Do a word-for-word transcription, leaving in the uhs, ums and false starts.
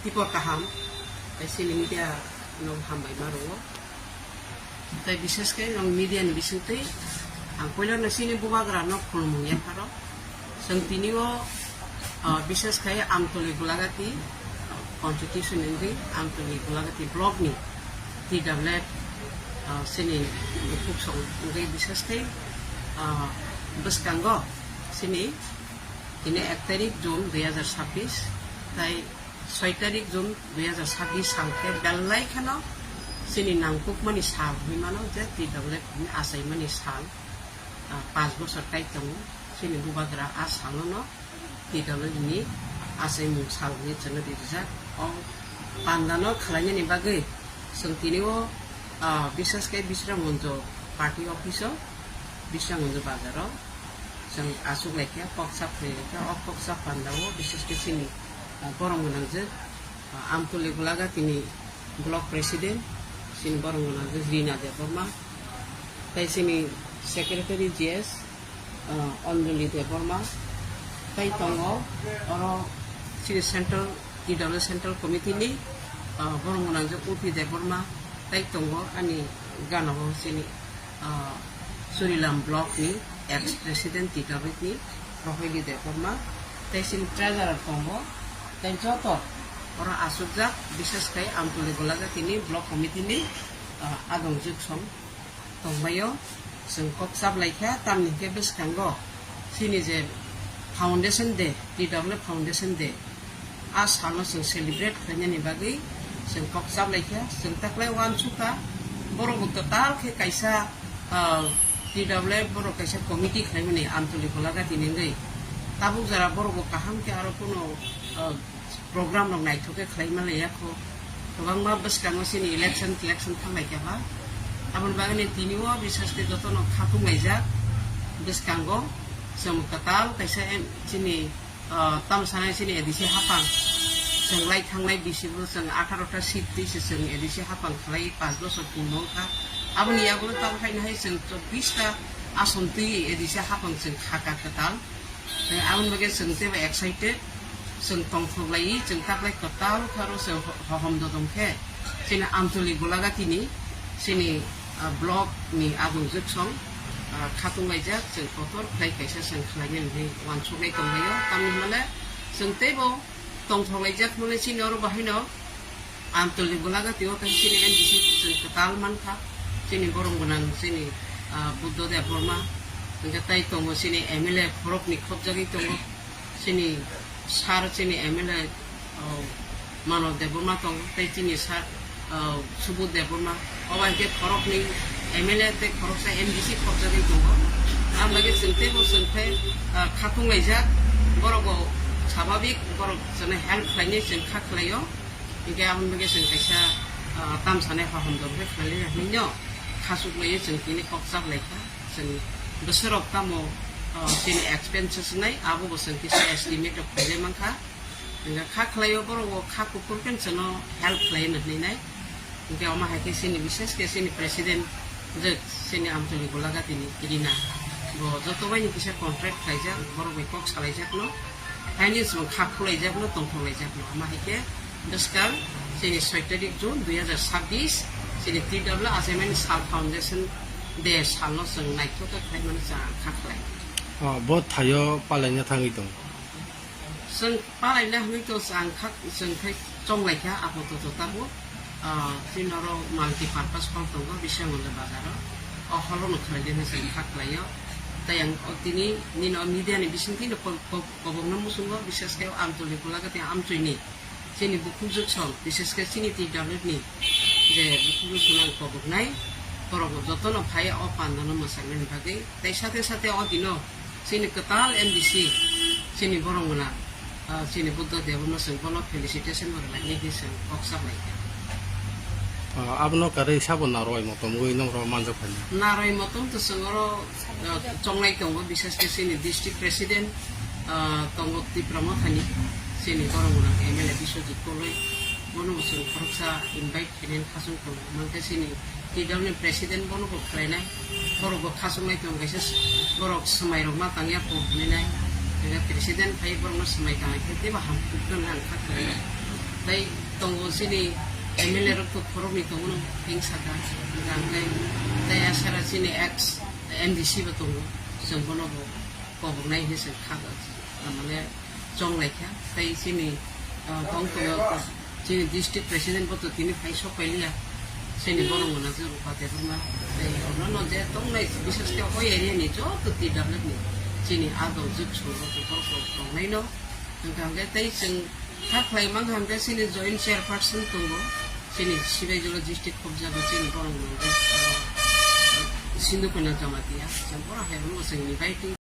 Tibor kaham, tei chini media no hambai ma rwo. Tei bishesh khe nwng media ni bisingtwi ang puila no chini bubagra no khulumung yapharo. Chwng tini o, ah, bishesh khe Amtoli Golagati, ah, constitution wngwi Amtoli Golagati block ni T W F, ah, chini bukhuk song wngwi bishesh khe, ah, bwskango chini tini ek tarik June dui hazar sabbish, tai soi tarik June dui hazar sabbish sal khe belai kheno chini nangkukmani sal hwnwi mano je T W F ni achaimani sal, ah, panch bosor kai tongo. Chini bubagra a salono T W F ni achaimung sal hwnwi chwngno rijak. O pandano khwlainani bagwi chwng tini o, ah, bishesh khe Bisramganj party office o, Bisramganj bazar o chwng achuk laikha, kok chap khlai laikha. O kok chap panda o bishesh khe chini, ah, borom gwnang je, ah, Amtoli Golagati ni block president, chini borom gwnang je Rina Debbarma, tei chini secretary G S, ah, Anjali Debbarma, tei tongo oro chini central, T W F central committee ni, ah, borom gwnang je U P Debbarma, tei tongo ani gana o chini, ah, Churilam block ni ex president T W F ni Rohili Debbarma, tei chini treasurer tongo, tei joto oro achukjak, bishesh khe Amtoli Golagati ni block committee ni, ah, adong juksong tongbaio. Chwng kok chap laikha, tamni hwnkhe bwskango chini je foundation day, T W F foundation day, a salno chwng celebrate khlainani bagwi chwng kok chap laikha. Chwng taklai uansukha, borok bo kwtal khe kaisa, ah, T W F borok kaisa committee khlaimani Amtoli Golagati ni wngwi. Tabuk jora borok bo kaham khe aro kuno, ah, program rok naithok khe khlai manlaiya kho. Kwbangma bwskango chini election telection thang laikha ba. Aboni bagwi tini o bishesh khe jotono khatung laijak bwskango chwng kwtal kaisa em-, chini, ah, tamo sanai chini A D C hapang chwng lai thanglai bisi bo chwng atharo ta seat twi se chwng A D C hapang khlai panch bosor pungno wngkha. Aboni yagulo tabuk haino hai chwng chobbish ta ason twi A D C hapang chwng khaka kwtal. Tei aboni bagwi chwng teibo excited, chwng tongthok lai, chwng taklai kwtal kharo chwng ho-, hohom dodom khe chini Amtoli Golagati ni chini, ah, block ni adong juksong, ah, khatung laijak, chwng kotor khlai kaisa chwng khlainani hwnwi uansuknai tonglaio. Tamni hwnle chwng teibo tongthok laijak hwnwi chini oro bahaino Amtoli Golagati o khe chini M D C chwng kwtal mankha, chini borom gwnang chini, ah, Buddha Debbarma, hwnkhe tai tongo chini M L A khoroknwi khopjagwi tongo, chini sir chini M L A, oh, Mano Debbarma tongo, tei chini sir, oh, Subodh Debbarma, obo hai khe khoroknwi M L A tei khoroksa M D C khopjagwi tongo. Ang bagwi chwng teibo chwng khe, ah, khatung laijak, borok bo swababik borok chwngno help khlainai chwng kha khlaio. Hingke aboni bagwi chwng kaisa, ah, tam sanai hohom dor khe khlai ya hwnwi no khasuk laiwi chwng tini kok chap lai kha. Chwng bwswk rok tamo, ah, chini expenses nai abo bo chwng kisa estimate rok khlai mankha. Hingke kha khlaio borok bo kha kuphur khe chwngno help khlai hwnwi nai. Hingke omo hai khe chini bishesh khe chini president je chini Amtoli Golagati ni Rina bo joto bai ni kisa contract khlaijak borok bai kok salaijak no. Haini chwng kha khulaijakno, tongthok laijakno. Ama hai khe bwskang chini soi tarik June dui hazar sabbish, chini T W F achaimani sal foundation day salno chwng naithok khe khlaimani chwng ang kha khlai. Oh, bo thaio palaina thangwi tong. Chwng palaina hwnwi to chwng ang kha, chwng khai chonglai kha apato to tabuk. Ah, chini oro multi purpose hall tongo, Biswamangala bazar o. O hall o no khlai de hwnwi chwng kha khlaio. Tei ang o tini nini o media ni bisingtwi no ko-, ko-, Kobokno muchungo, bishesh khe Amtoli Golagati Amchoini chini bukhuk juksong, bishesh khe chini T W F ni je bukhuk juksong ang koboknai, borok bo jotono phai o pandano mwchangnaini bagwi. Tei sate sate o dino chini kwtal M D C, chini borok mwnang, ah, chini Buddha Debbarma chwng bono felicitation bo rwlainai hwnwi chwng kok saplaikha. Ah, abono kwrwi sabo narwai motom wi nokro manjak phai. Narwai motom to chwng oro, ah, chonglai tongo, bishesh khe chini district president, ah, tongo Tipra Mothani, chini borok mwnang M L A Biswajit Koloi, bono bo chwng khoroksa invite khainani khasung tongo. Mankhe chini T W F ni president bono bo khlainai, borok bo khasung nai tongo, kaisa borok swmai rok ma tangya kok hwnwi nai, president phai borokno swmai tangwi khe teibo ham kuk nang kha khlainai. Tei tongo chini M L A rok to khoroknwi tongo no, hing saka, hingkha hwnkhe tei asara chini ex M D C bo tongo, chwng bono bo koboknai hinwi chwng kha, mane chonglaikha. Tei chini, ah, tong tongo chini district president bo to tini phai sok pailiya, chini borok mwnajwk Rupa Debbarma, tei ono no je tongnai, bishesh khe o area ni joto T W F ni chini adong jwk song rok bo borok tongnai no. Hwnkha hwnkhe tei chwng kha khlai mankha hwnkhe chini joint chairperson tongo, chini Sibaijala district khobjago chini borok mwnajwk, ah, Sindhu Kanya Jamatia, chwng bohrok hai rokno chwng inviting